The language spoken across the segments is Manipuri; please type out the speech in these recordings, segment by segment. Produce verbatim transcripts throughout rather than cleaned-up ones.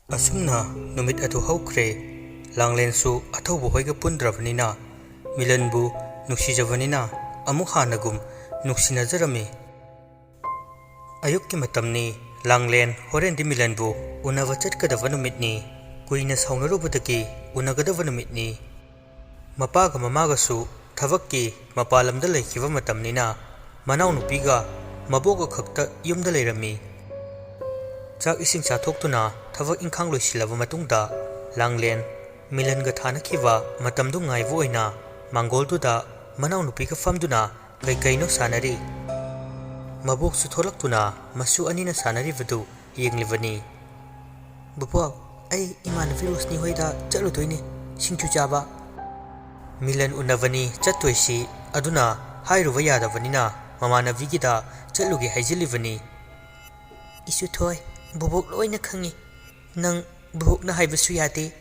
ꯑꯁꯨꯝꯅ ꯅꯨꯃꯤꯠ ꯑꯗꯨ ꯍꯧꯈ꯭ꯔꯦ꯫ ꯂꯥꯡꯂꯦꯟꯁꯨ ꯑꯊꯧꯕ ꯍꯣꯏꯒ ꯄꯨꯟꯗ꯭ꯔꯕꯅꯤꯅ, ꯃꯤꯂꯟꯕꯨ ꯅꯨꯡꯁꯤꯖꯕꯅꯤꯅ ꯑꯃꯨꯛ ꯍꯥꯟꯅꯒꯨꯝ ꯅꯨꯡꯁꯤꯅꯖꯔꯝꯃꯤ꯫ ꯑꯌꯨꯛꯀꯤ ꯃꯇꯝꯅꯤ꯫ ꯂꯥꯡꯂꯦꯟ ꯍꯣꯔꯦꯟꯗꯤ ꯃꯤꯂꯟꯕꯨ ꯎꯅꯕ ꯆꯠꯀꯗꯕ ꯅꯨꯃꯤꯠꯅꯤ꯫ ꯀꯨꯏꯅ ꯁꯥꯎꯅꯔꯨꯕꯗꯒꯤ ꯎꯅꯒꯗꯕ ꯅꯨꯃꯤꯠꯅꯤ꯫ ꯃꯄꯥꯒ ꯃꯃꯥꯒꯁꯨ ꯊꯕꯛꯀꯤ ꯃꯄꯥꯟ ꯂꯝꯗ ꯂꯩꯈꯤꯕ ꯃꯇꯝꯅꯤꯅ, ꯃꯅꯥꯎꯅꯨꯄꯤꯒ ꯃꯕꯣꯛꯀ ꯈꯛꯇ ꯌꯨꯝꯗ ꯂꯩꯔꯝꯃꯤ꯫ ꯆꯥꯛ ꯏꯁꯤꯡ ꯆꯥꯊꯣꯛꯇꯨꯅ ꯊꯕꯛ ꯏꯪꯈꯥꯡ ꯂꯣꯏꯁꯤꯜꯂꯕ ꯃꯇꯨꯡꯗ, ꯂꯥꯡꯂꯦꯟ ꯃꯤꯂꯟꯒ ꯊꯥꯅꯈꯤꯕ ꯃꯇꯝꯗꯨ ꯉꯥꯏꯕ ꯑꯣꯏꯅ ꯃꯥꯡꯒꯣꯜꯗꯨꯗ ꯃꯅꯥꯎꯅꯨꯄꯤꯒ ꯐꯝꯗꯨꯅ ꯀꯩ ꯀꯩꯅꯣ ꯁꯥꯟꯅꯔꯤ꯫ ꯃꯕꯣꯛꯁꯨ ꯊꯣꯛꯂꯛꯇꯨꯅ ꯃꯁꯨ ꯑꯅꯤꯅ ꯁꯥꯟꯅꯔꯤꯕꯗꯨ ꯌꯦꯡꯂꯤꯕꯅꯤ꯫ "ꯕꯨꯕꯣꯛ, ꯑꯩ ꯏꯃꯥꯟꯅꯕꯤ ꯔꯣꯁꯅꯤ ꯍꯣꯏꯗ ꯆꯠꯂꯨꯗꯣꯏꯅꯦ, ꯁꯤꯡꯖꯨ ꯆꯥꯕ꯫" ꯃꯤꯂꯟ ꯎꯅꯕꯅꯤ ꯆꯠꯇꯣꯏꯁꯤ, ꯑꯗꯨꯅ ꯍꯥꯏꯔꯨꯕ ꯌꯥꯗꯕꯅꯤꯅ ꯃꯃꯥꯟꯅꯕꯤꯒꯤꯗ ꯆꯠꯂꯨꯒꯦ ꯍꯥꯏꯖꯤꯜꯂꯤꯕꯅꯤ꯫ "ꯏꯆꯨꯊꯣꯏ, ꯕꯨꯕꯣꯛ ꯂꯣꯏꯅ ꯈꯪꯉꯤ꯫ ꯅꯪ ꯕꯨꯕꯣꯛꯅ ꯍꯥꯏꯕꯁꯨ ꯌꯥꯗꯦ꯫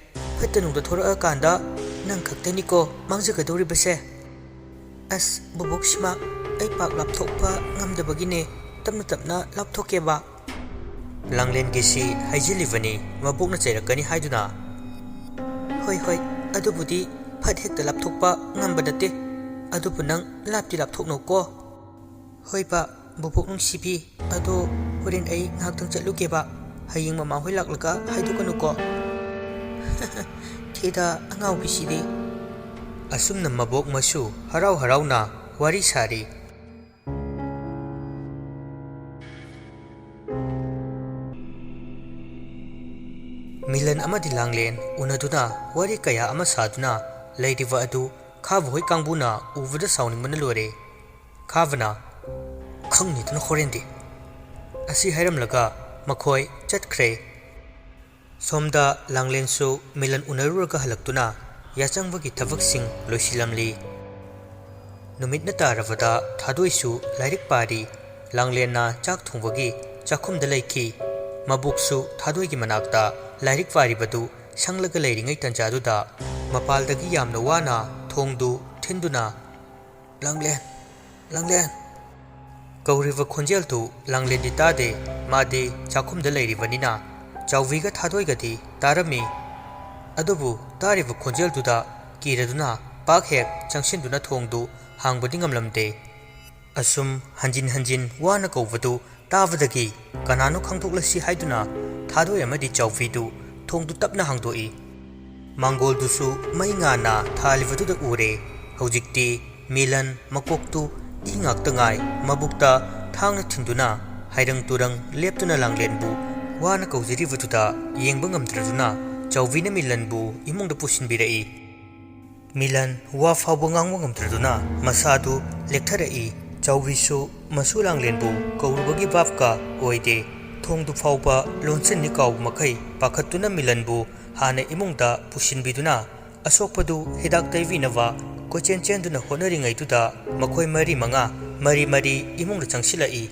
ꯐꯠꯇ ꯅꯨꯡꯗ ꯊꯣꯔꯛꯑꯀꯥꯟꯗ ꯅꯪ ꯈꯛꯇꯅꯤꯀꯣ ꯃꯥꯡꯖꯒꯗꯧꯔꯤꯕꯁꯦ꯫" "ꯑꯁ, ꯕꯨꯕꯣꯛꯁꯤꯃ ꯑꯩ ꯄꯥꯛ ꯂꯥꯞꯊꯣꯛꯄ ꯉꯝꯗꯕꯒꯤꯅꯦ, ꯇꯞꯅ ꯇꯞꯅ ꯂꯥꯞꯊꯣꯛꯀꯦꯕ꯫" ꯂꯥꯡꯂꯦꯟꯒꯤꯁꯤ ꯍꯥꯏꯖꯤꯜꯂꯤꯕꯅꯤ, ꯃꯕꯣꯛꯅ ꯆꯩꯔꯛꯀꯅꯤ ꯍꯥꯏꯗꯨꯅ꯫ "ꯍꯣꯏ, ꯍꯣꯏ, ꯑꯗꯨꯕꯨꯗꯤ ꯐꯠ ꯍꯦꯛꯇ ꯂꯥꯞꯊꯣꯛꯄ ꯉꯝꯕ ꯅꯠꯇꯦ꯫ ꯑꯗꯨꯕꯨ ꯅꯪ ꯂꯥꯞꯇꯤ ꯂꯥꯞꯊꯣꯛꯅꯧꯀꯣ꯫" "ꯍꯣꯏꯕ, ꯕꯨꯕꯣꯛ ꯅꯨꯡꯁꯤꯕꯤ, ꯑꯗꯣ ꯍꯣꯔꯦꯟ ꯑꯩ ꯉꯥꯏꯍꯥꯛꯇꯪ ꯆꯠꯂꯨꯒꯦꯕ꯫ ꯍꯌꯦꯡ ꯃꯃꯥꯍꯣꯏ ꯂꯥꯛꯂꯒ ꯍꯥꯏꯗꯣꯛꯀꯅꯨꯀꯣ꯫" "ꯊꯦꯗ ꯑꯉꯥꯎꯕꯤꯁꯤꯗꯤ꯫" ꯑꯁꯨꯝꯅ ꯃꯕꯣꯛ ꯃꯁꯨ ꯍꯔꯥꯎ ꯍꯔꯥꯎꯅ ꯋꯥꯔꯤ ꯁꯥꯔꯤ꯫ ꯃꯤꯂꯟ ꯑꯃꯗꯤ ꯂꯥꯡꯂꯦꯟ ꯎꯅꯗꯨꯅ ꯋꯥꯔꯤ ꯀꯌꯥ ꯑꯃ ꯁꯥꯗꯨꯅ ꯂꯩꯔꯤꯕ ꯑꯗꯨ ꯈꯥꯕ ꯍꯣꯏ ꯀꯥꯡꯕꯨꯅ ꯎꯕꯗ ꯁꯥꯎꯅꯤꯡꯕꯅ ꯂꯣꯏꯔꯦ꯫ ꯈꯥꯕꯅ, "ꯈꯪꯅꯤꯗꯅ ꯍꯣꯔꯦꯟꯗꯤ" ꯑꯁꯤ ꯍꯥꯏꯔꯝꯂꯒ ꯃꯈꯣꯏ ꯆꯠꯈ꯭ꯔꯦ꯫ ꯁꯣꯝꯗ ꯂꯥꯡꯂꯦꯟꯁꯨ ꯃꯤꯂꯟ ꯎꯅꯔꯨꯔꯒ ꯍꯜꯂꯛꯇꯨꯅ ꯌꯥꯆꯪꯕꯒꯤ ꯊꯕꯛꯁꯤꯡ ꯂꯣꯏꯁꯤꯜꯂꯝꯂꯤ꯫ ꯅꯨꯃꯤꯠꯅ ꯇꯥꯔꯕꯗ ꯊꯥꯗꯣꯏꯁꯨ ꯂꯥꯏꯔꯤꯛ ꯄꯥꯔꯤ꯫ ꯂꯥꯡꯂꯦꯟꯅ ꯆꯥꯛ ꯊꯣꯡꯕꯒꯤ ꯆꯥꯛꯈꯨꯝꯗ ꯂꯩꯈꯤ꯫ ꯃꯕꯣꯛꯁꯨ ꯊꯥꯗꯣꯏꯒꯤ ꯃꯅꯥꯛꯇ ꯂꯥꯏꯔꯤꯛ ꯄꯥꯔꯤꯕꯗꯨ ꯁꯪꯂꯒ ꯂꯩꯔꯤꯉꯩ ꯇꯟꯖꯥꯗꯨꯗ ꯃꯄꯥꯜꯗꯒꯤ ꯌꯥꯝꯅ ꯋꯥꯅ ꯊꯣꯡꯗꯨ ꯊꯤꯟꯗꯨꯅ, "ꯂꯥꯡꯂꯦꯟ, ꯂꯥꯡꯂꯦꯟ" ꯀꯧꯔꯤꯕ ꯈꯣꯟꯖꯦꯜꯗꯨ ꯂꯥꯡꯂꯦꯟꯗꯤ ꯇꯥꯗꯦ꯫ ꯃꯥꯗꯤ ꯆꯥꯛꯈꯨꯝꯗ ꯂꯩꯔꯤꯕꯅꯤꯅ꯫ ꯆꯥꯎꯕꯤꯒ ꯊꯥꯗꯣꯏꯒꯗꯤ ꯇꯥꯔꯝꯃꯤ꯫ ꯑꯗꯨꯕꯨ ꯇꯥꯔꯤꯕ ꯈꯣꯟꯖꯦꯜꯗꯨꯗ ꯀꯤꯔꯗꯨꯅ ꯄꯥꯛ ꯍꯦꯛ ꯆꯪꯁꯤꯟꯗꯨꯅ ꯊꯣꯡꯗꯨ ꯍꯥꯡꯕꯗꯤ ꯉꯝꯂꯝꯗꯦ꯫ ꯑꯁꯨꯝ ꯍꯟꯖꯤꯟ ꯍꯟꯖꯤꯟ ꯋꯥꯅ ꯀꯧꯕꯗꯨ ꯇꯥꯕꯗꯒꯤ ꯀꯅꯥꯅꯣ ꯈꯪꯗꯣꯛꯂꯁꯤ ꯍꯥꯏꯗꯨꯅ ꯊꯥꯗꯣꯏ ꯑꯃꯗꯤ ꯆꯥꯎꯕꯤꯗꯨ ꯊꯣꯡꯗꯨ ꯇꯞꯅ ꯍꯥꯡꯗꯣꯛꯏ꯫ ꯃꯥꯡꯒꯣꯜꯗꯨꯁꯨ ꯃꯩ ꯉꯥꯟꯅ ꯊꯥꯜꯂꯤꯕꯗꯨꯗ ꯎꯔꯦ꯫ ꯍꯧꯖꯤꯛꯇꯤ ꯃꯤꯂꯟ ꯃꯀꯣꯛꯇꯨ ꯏ ꯉꯥꯛꯇ ꯉꯥꯏ, ꯃꯕꯨꯛꯇ ꯊꯥꯡꯅ ꯊꯤꯟꯗꯨꯅ ꯍꯩꯔꯪ ꯇꯨꯔꯪ ꯂꯦꯞꯇꯨꯅ ꯂꯥꯡꯂꯦꯟꯕꯨ ꯋꯥꯅ ꯀꯧꯖꯔꯤꯕꯗꯨꯗ ꯌꯦꯡꯕ ꯉꯝꯗ꯭ꯔꯗꯨꯅ ꯆꯥꯎꯕꯤꯅ ꯃꯤꯂꯟꯕꯨ ꯏꯃꯨꯡꯗ ꯄꯨꯁꯤꯟꯕꯤꯔꯛꯏ꯫ ꯃꯤꯂꯟ ꯋꯥ ꯐꯥꯎꯕ ꯉꯥꯡꯕ ꯉꯝꯗ꯭ꯔꯗꯨꯅ ꯃꯁꯥꯗꯨ ꯂꯦꯛꯊꯔꯛꯏ꯫ ꯆꯥꯎꯕꯤꯁꯨ ꯃꯁꯨ ꯂꯥꯡꯂꯦꯟꯕꯨ ꯀꯧꯔꯨꯕꯒꯤ ꯚꯥꯞꯀ ꯑꯣꯏꯗꯦ꯫ ꯊꯣꯡꯗꯨ ꯐꯥꯎꯕ ꯂꯣꯟꯁꯤꯟꯅꯤ ꯀꯥꯎꯕ ꯃꯈꯩ ꯄꯥꯈꯠꯇꯨꯅ ꯃꯤꯂꯟꯕꯨ ꯍꯥꯟꯅ ꯏꯃꯨꯡꯗ ꯄꯨꯁꯤꯟꯕꯤꯗꯨꯅ ꯑꯁꯣꯛꯄꯗꯨ ꯍꯤꯗꯥꯛ ꯇꯩꯕꯤꯅꯕ ꯀꯣꯏꯆꯦꯟ ꯆꯦꯟꯗꯨꯅ ꯍꯣꯠꯅꯔꯤꯉꯩꯗꯨꯗ ꯃꯈꯣꯏ ꯃꯔꯤ ꯃꯉꯥ ꯃꯔꯤ ꯃꯔꯤ ꯏꯃꯨꯡꯗ ꯆꯪꯁꯤꯜꯂꯛꯏ꯫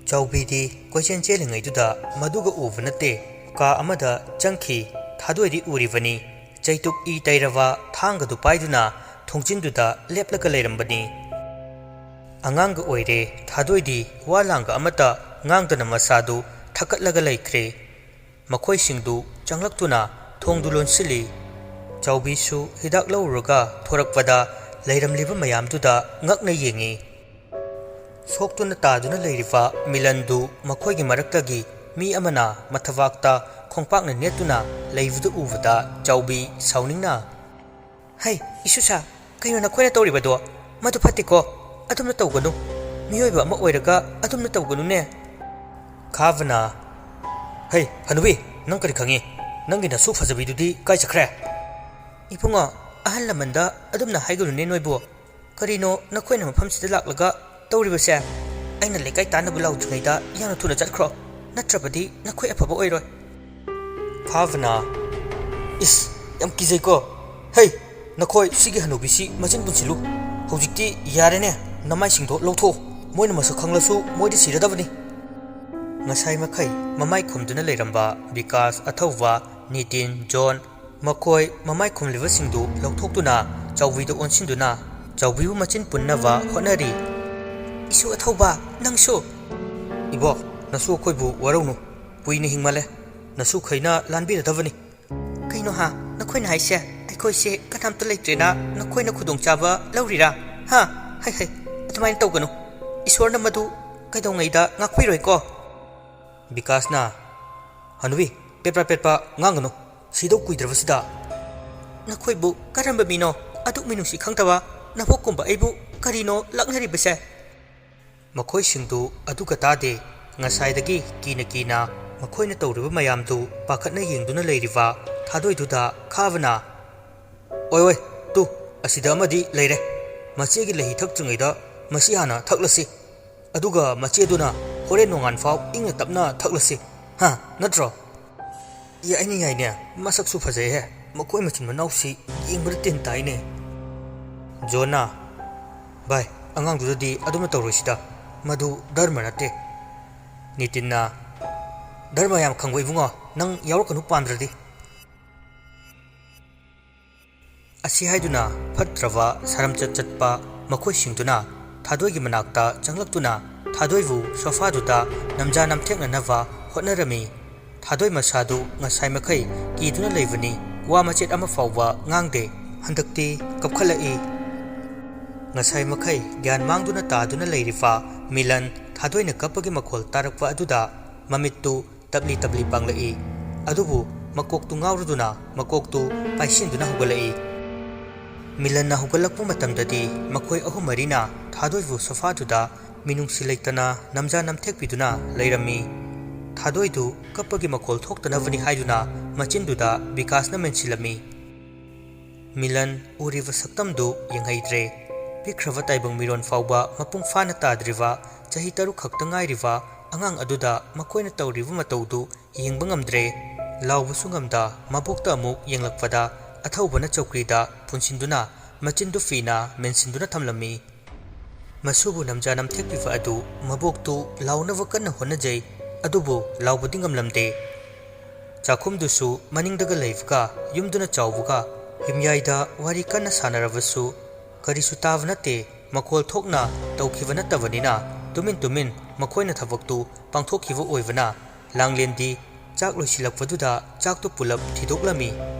ꯆꯥꯎꯕꯤꯗꯤ ꯀꯣꯏꯆꯦꯟ ꯆꯦꯜꯂꯤꯉꯩꯗꯨꯗ ꯃꯗꯨꯒ ꯎꯕ ꯅꯠꯇꯦ꯫ ꯀꯥ ꯑꯃꯗ ꯆꯪꯈꯤ꯫ ꯊꯥꯗꯣꯏꯗꯤ ꯎꯔꯤꯕꯅꯤ꯫ ꯆꯩꯇꯨꯞ ꯏ ꯇꯩꯔꯕ ꯊꯥꯡꯒꯗꯨ ꯄꯥꯏꯗꯨꯅ ꯊꯣꯡꯖꯤꯟꯗꯨꯗ ꯂꯦꯞꯂꯒ ꯂꯩꯔꯝꯕꯅꯤ꯫ ꯑꯉꯥꯡꯒ ꯑꯣꯏꯔꯦ꯫ ꯊꯥꯗꯣꯏꯗꯤ ꯋꯥ ꯂꯥꯡꯒ ꯑꯃꯠꯇ ꯉꯥꯡꯗꯅ ꯃꯁꯥꯗꯨ ꯊꯛꯀꯠꯂꯒ ꯂꯩꯈ꯭ꯔꯦ꯫ ꯃꯈꯣꯏꯁꯤꯡꯗꯨ ꯆꯪꯂꯛꯇꯨꯅ ꯊꯣꯡꯗꯨ ꯂꯣꯟꯁꯤꯜꯂꯤ꯫ ꯆꯥꯎꯕꯤꯁꯨ ꯍꯤꯗꯥꯛ ꯂꯧꯔꯨꯔꯒ ꯊꯣꯔꯛꯄꯗ ꯂꯩꯔꯝꯂꯤꯕ ꯃꯌꯥꯝꯗꯨꯗ ꯉꯛꯅ ꯌꯦꯡꯉꯤ꯫ ꯁꯣꯛꯇꯨꯅ ꯇꯥꯗꯨꯅ ꯂꯩꯔꯤꯕ ꯃꯤꯂꯟꯗꯨ ꯃꯈꯣꯏꯒꯤ ꯃꯔꯛꯇꯒꯤ ꯃꯤ ꯑꯃꯅ ꯃꯊꯕꯥꯛꯇ ꯈꯣꯡꯄꯥꯛꯅ ꯅꯦꯠꯇꯨꯅ ꯂꯩꯕꯗꯨ ꯎꯕꯗ ꯆꯥꯎꯕꯤ ꯁꯥꯎꯅꯤꯡꯅ, "ꯍꯩ, ꯏꯁꯨꯁꯥ, ꯀꯩꯅꯣ ꯅꯈꯣꯏꯅ ꯇꯧꯔꯤꯕꯗꯣ? ꯃꯗꯨ ꯐꯠꯇꯦꯀꯣ꯫ ꯑꯗꯨꯝꯅ ꯇꯧꯒꯅꯨ꯫ ꯃꯤꯑꯣꯏꯕ ꯑꯃ ꯑꯣꯏꯔꯒ ꯑꯗꯨꯝꯅ ꯇꯧꯒꯅꯨꯅꯦ꯫" ꯈꯥꯕꯅ, "ꯍꯩ, ꯍꯅꯨꯕꯤ, ꯅꯪ ꯀꯔꯤ ꯈꯪꯉꯤ? ꯅꯪꯒꯤ ꯅꯁꯨ ꯐꯖꯕꯤꯗꯨꯗꯤ ꯀꯥꯏ ꯆꯠꯈ꯭ꯔꯦ?" "ꯏꯕꯨꯡꯉꯣ, ꯑꯍꯜ ꯂꯃꯟꯗ ꯑꯗꯨꯝꯅ ꯍꯥꯏꯒꯅꯨꯅꯦ ꯅꯣꯏꯕꯨ꯫ ꯀꯔꯤꯅꯣ ꯅꯈꯣꯏꯅ ꯃꯐꯝꯁꯤꯗ ꯂꯥꯛꯂꯒ ꯇꯧꯔꯤꯕꯁꯦ? ꯑꯩꯅ ꯂꯩꯀꯥꯏ ꯇꯥꯟꯅꯕ ꯂꯥꯎꯗ꯭ꯔꯤꯉꯩꯗ ꯌꯥꯝꯅ ꯊꯨꯅ ꯆꯠꯈ꯭ꯔꯣ, ꯅꯠꯇ꯭ꯔꯕꯗꯤ ꯅꯈꯣꯏ ꯑꯐꯕ ꯑꯣꯏꯔꯣꯏ꯫" ꯈꯥꯕꯅ, "ꯏꯁ, ꯌꯥꯝ ꯀꯤꯖꯩꯀꯣ꯫ ꯍꯩ, ꯅꯈꯣꯏ ꯁꯤꯒꯤ ꯍꯅꯨꯕꯤꯁꯤ ꯃꯆꯤꯟ ꯄꯨꯟꯁꯤꯜꯂꯨ꯫ ꯍꯧꯖꯤꯛꯇꯤ ꯌꯥꯔꯦꯅꯦ, ꯅꯃꯥꯏꯁꯤꯡꯗꯣ ꯂꯧꯊꯣꯛꯑꯣ꯫ ꯃꯣꯏꯅ ꯃꯁꯛ ꯈꯪꯂꯁꯨ ꯃꯣꯏꯗꯤ ꯁꯤꯔꯗꯕꯅꯤ꯫" ꯉꯁꯥꯏ ꯃꯈꯩ ꯃꯃꯥꯏ ꯈꯨꯝꯗꯨꯅ ꯂꯩꯔꯝꯕ ꯕꯤꯀꯥꯁ, ꯑꯊꯧꯕ, ꯅꯤꯇꯤꯟ, ꯖꯣꯟ, ꯃꯈꯣꯏ ꯃꯃꯥꯏ ꯈꯨꯝꯂꯤꯕꯁꯤꯡꯗꯨ ꯂꯧꯊꯣꯛꯇꯨꯅ ꯆꯥꯎꯕꯤꯗ ꯑꯣꯟꯁꯤꯟꯗꯨꯅ ꯆꯥꯎꯕꯤꯕꯨ ꯃꯆꯤꯟ ꯄꯨꯟꯅꯕ ꯍꯣꯠꯅꯔꯤ꯫ "ꯏꯁꯨ ꯑꯊꯧꯕ, ꯅꯪꯁꯨ?" "ꯏꯕꯣꯛ, ꯅꯁꯨ ꯑꯩꯈꯣꯏꯕꯨ ꯋꯥꯔꯧꯅꯨ꯫ ꯀꯨꯏꯅ ꯍꯤꯡꯃꯜꯂꯦ꯫ ꯅꯁꯨꯈꯩꯅ ꯂꯥꯟꯕꯤꯔꯗꯕꯅꯤ꯫ ꯀꯩꯅꯣ ꯍꯥ? ꯅꯈꯣꯏꯅ ꯍꯥꯏꯁꯦ ꯑꯩꯈꯣꯏꯁꯦ ꯀꯅꯥꯝꯇ ꯂꯩꯇ꯭ꯔꯦꯅ ꯅꯈꯣꯏꯅ ꯈꯨꯗꯣꯡꯆꯥꯕ ꯂꯧꯔꯤꯔꯥ? ꯍꯥ? ꯍꯩ ꯍꯩ, ꯑꯗꯨꯃꯥꯏꯅ ꯇꯧꯒꯅꯨ꯫ ꯏꯁꯣꯔꯅ ꯃꯗꯨ ꯀꯩꯗꯧꯉꯩꯗ ꯉꯥꯛꯄꯤꯔꯣꯏꯀꯣ꯫ ꯕꯤꯀꯥꯁꯅ, "ꯍꯅꯨꯕꯤ, ꯄꯦꯠꯄ ꯄꯦꯠꯄ ꯉꯥꯡꯒꯅꯨ꯫ ꯁꯤꯗꯧ ꯀꯨꯏꯗ꯭ꯔꯕꯁꯤꯗ꯫ ꯅꯈꯣꯏꯕꯨ ꯀꯔꯝꯕ ꯃꯤꯅꯣ? ꯑꯗꯨꯛ ꯃꯤꯅꯨꯡꯁꯤ ꯈꯪꯗꯕ ꯅꯕꯣꯛꯀꯨꯝꯕ ꯑꯩꯕꯨ ꯀꯔꯤꯅꯣ ꯂꯛꯅꯔꯤꯕꯁꯦ?" ꯃꯈꯣꯏꯁꯤꯡꯗꯨ ꯑꯗꯨꯒ ꯇꯥꯗꯦ꯫ ꯉꯁꯥꯏꯗꯒꯤ ꯀꯤꯅ ꯀꯤꯅ ꯃꯈꯣꯏꯅ ꯇꯧꯔꯤꯕ ꯃꯌꯥꯝꯗꯨ ꯄꯥꯈꯠꯅ ꯌꯦꯡꯗꯨꯅ ꯂꯩꯔꯤꯕ ꯊꯥꯗꯣꯏꯗꯨꯗ ꯈꯥꯕꯅ, "ꯑꯣꯏ ꯑꯣꯏ, ꯇꯨ, ꯑꯁꯤꯗ ꯑꯃꯗꯤ ꯂꯩꯔꯦ꯫ ꯃꯆꯦꯒꯤ ꯂꯩꯍꯤ ꯊꯛꯇ꯭ꯔꯤꯉꯩꯗ ꯃꯁꯤ ꯍꯥꯟꯅ ꯊꯛꯂꯁꯤ꯫ ꯑꯗꯨꯒ ꯃꯆꯦꯗꯨꯅ ꯍꯣꯔꯦꯟ ꯅꯣꯡꯉꯥꯟ ꯐꯥꯎ ꯏꯪꯅ ꯇꯞꯅ ꯊꯛꯂꯁꯤ꯫ ꯍꯥ, ꯅꯠꯇ꯭ꯔꯣ?" "ꯌꯥꯏꯅꯦ, ꯌꯥꯏꯅꯦ꯫ ꯃꯁꯛꯁꯨ ꯐꯖꯩꯍꯦ꯫ ꯃꯈꯣꯏ ꯃꯆꯤꯟ ꯃꯅꯥꯎꯁꯤ ꯌꯦꯡꯕꯗ ꯇꯤꯟ ꯇꯥꯏꯅꯦ꯫" ꯖꯣꯟꯅ, "ꯚꯥꯏ, ꯑꯉꯥꯡꯗꯨꯗꯗꯤ ꯑꯗꯨꯝꯅ ꯇꯧꯔꯣꯏꯁꯤꯗ꯫ ꯃꯗꯨ ꯙꯔꯃ ꯅꯠꯇꯦ꯫" ꯅꯤꯇꯤꯟꯅ, "ꯙꯔꯃ ꯌꯥꯝ ꯈꯪꯕ ꯏꯕꯨꯡꯉꯣ, ꯅꯪ ꯌꯥꯎꯔꯛꯀꯅꯨ ꯄꯥꯝꯗ꯭ꯔꯗꯤ꯫" ꯑꯁꯤ ꯍꯥꯏꯗꯨꯅ ꯐꯠꯇ꯭ꯔꯕ ꯁꯥꯔꯝꯆꯠ ꯆꯠꯄ ꯃꯈꯣꯏꯁꯤꯡꯗꯨꯅ ꯊꯥꯗꯣꯏꯒꯤ ꯃꯅꯥꯛꯇ ꯆꯪꯂꯛꯇꯨꯅ ꯊꯥꯗꯣꯏꯕꯨ ꯁꯣꯐꯥꯗꯨꯗ ꯅꯝꯖꯥ ꯅꯝꯊꯦꯛꯅꯅꯕ ꯍꯣꯠꯅꯔꯝꯃꯤ꯫ ꯊꯥꯗꯣꯏ ꯃꯁꯥꯗꯨ ꯉꯁꯥꯏ ꯃꯈꯩ ꯀꯤꯗꯨꯅ ꯂꯩꯕꯅꯤ, ꯋꯥ ꯃꯆꯦꯠ ꯑꯃ ꯐꯥꯎꯕ ꯉꯥꯡꯗꯦ꯫ ꯍꯟꯗꯛꯇꯤ ꯀꯞꯈꯠꯂꯛꯏ꯫ ꯉꯁꯥꯏ ꯃꯈꯩ ꯒ꯭ꯌꯥꯟ ꯃꯥꯡꯗꯨꯅ ꯇꯥꯗꯨꯅ ꯂꯩꯔꯤꯕ ꯃꯤꯂꯟ ꯊꯥꯗꯣꯏꯅ ꯀꯞꯄꯒꯤ ꯃꯈꯣꯜ ꯇꯥꯔꯛꯄ ꯑꯗꯨꯗ ꯃꯃꯤꯠꯇꯨ ꯇꯞꯂꯤ ꯇꯞꯂꯤ ꯄꯥꯡꯂꯛꯏ꯫ ꯑꯗꯨꯕꯨ ꯃꯀꯣꯛꯇꯨ ꯉꯥꯎꯔꯗꯨꯅ ꯃꯀꯣꯛꯇꯨ ꯄꯥꯏꯁꯤꯟꯗꯨꯅ ꯍꯧꯒꯠꯂꯛꯏ꯫ ꯃꯤꯂꯟꯅ ꯍꯧꯒꯠꯂꯛꯄ ꯃꯇꯝꯗꯗꯤ ꯃꯈꯣꯏ ꯑꯍꯨꯝ ꯃꯔꯤꯅ ꯊꯥꯗꯣꯏꯕꯨ ꯁꯣꯐꯥꯗꯨꯗ ꯃꯤꯅꯨꯡꯁꯤ ꯂꯩꯇꯅ ꯅꯝꯖꯥ ꯅꯝꯊꯦꯛꯄꯤꯗꯨꯅ ꯂꯩꯔꯝꯃꯤ꯫ ꯊꯥꯗꯣꯏꯗꯨ ꯀꯞꯄꯒꯤ ꯃꯈꯣꯜ ꯊꯣꯛꯇꯅꯕꯅꯤ ꯍꯥꯏꯗꯨꯅ ꯃꯆꯤꯟꯗꯨꯗ ꯕꯤꯀꯥꯁꯅ ꯃꯦꯟꯁꯤꯜꯂꯝꯃꯤ꯫ ꯃꯤꯂꯟ ꯎꯔꯤꯕ ꯁꯛꯇꯝꯗꯨ ꯌꯦꯡꯍꯩꯗ꯭ꯔꯦ꯫ ꯄꯤꯛꯈ꯭ꯔꯕ ꯇꯥꯏꯕꯪ ꯃꯤꯔꯣꯟ ꯐꯥꯎꯕ ꯃꯄꯨꯡ ꯐꯥꯅ ꯇꯥꯗ꯭ꯔꯤꯕ, ꯆꯍꯤ ꯇꯔꯨꯛ ꯈꯛꯇ ꯉꯥꯏꯔꯤꯕ ꯑꯉꯥꯡ ꯑꯗꯨꯗ ꯃꯈꯣꯏꯅ ꯇꯧꯔꯤꯕ ꯃꯇꯧꯗꯨ ꯌꯦꯡꯕ ꯉꯝꯗ꯭ꯔꯦ꯫ ꯂꯥꯎꯕꯁꯨ ꯉꯝꯗ ꯃꯕꯣꯛꯇ ꯑꯃꯨꯛ ꯌꯦꯡꯂꯛꯄꯗ ꯑꯊꯧꯕꯅ ꯆꯧꯀ꯭ꯔꯤꯗ ꯄꯨꯟꯁꯤꯟꯗꯨꯅ ꯃꯆꯤꯟꯗꯨ ꯐꯤꯅ ꯃꯦꯟꯁꯤꯟꯗꯨꯅ ꯊꯝꯂꯝꯃꯤ꯫ ꯃꯁꯨꯕꯨ ꯅꯝꯖꯥ ꯅꯝꯊꯦꯛꯄꯤꯕ ꯑꯗꯨ ꯃꯕꯣꯛꯇꯨ ꯂꯥꯎꯅꯕ ꯀꯟꯅ ꯍꯣꯠꯅꯖꯩ, ꯑꯗꯨꯕꯨ ꯂꯥꯎꯕꯗꯤ ꯉꯝꯂꯝꯗꯦ꯫ ꯆꯥꯛꯈꯨꯝꯗꯨꯁꯨ ꯃꯅꯤꯡꯗꯒ ꯂꯩꯕꯒ ꯌꯨꯝꯗꯨꯅ ꯆꯥꯎꯕꯒ ꯌꯨꯝꯌꯥꯏꯗ ꯋꯥꯔꯤ ꯀꯟꯅ ꯁꯥꯟꯅꯔꯕꯁꯨ ꯀꯔꯤꯁꯨ ꯇꯥꯕ ꯅꯠꯇꯦ꯫ ꯃꯈꯣꯜ ꯊꯣꯛꯅ ꯇꯧꯈꯤꯕ ꯅꯠꯇꯕꯅꯤꯅ ꯇꯨꯃꯤꯟ ꯇꯨꯃꯤꯟ ꯃꯈꯣꯏꯅ ꯊꯕꯛꯇꯨ ꯄꯥꯡꯊꯣꯛꯈꯤꯕ ꯑꯣꯏꯕꯅ ꯂꯥꯡꯂꯦꯟꯗꯤ ꯆꯥꯛ ꯂꯣꯏꯁꯤꯜꯂꯛꯄꯗꯨꯗ ꯆꯥꯛꯇꯨ ꯄꯨꯂꯞ ꯊꯤꯗꯣꯛꯂꯝꯃꯤ꯫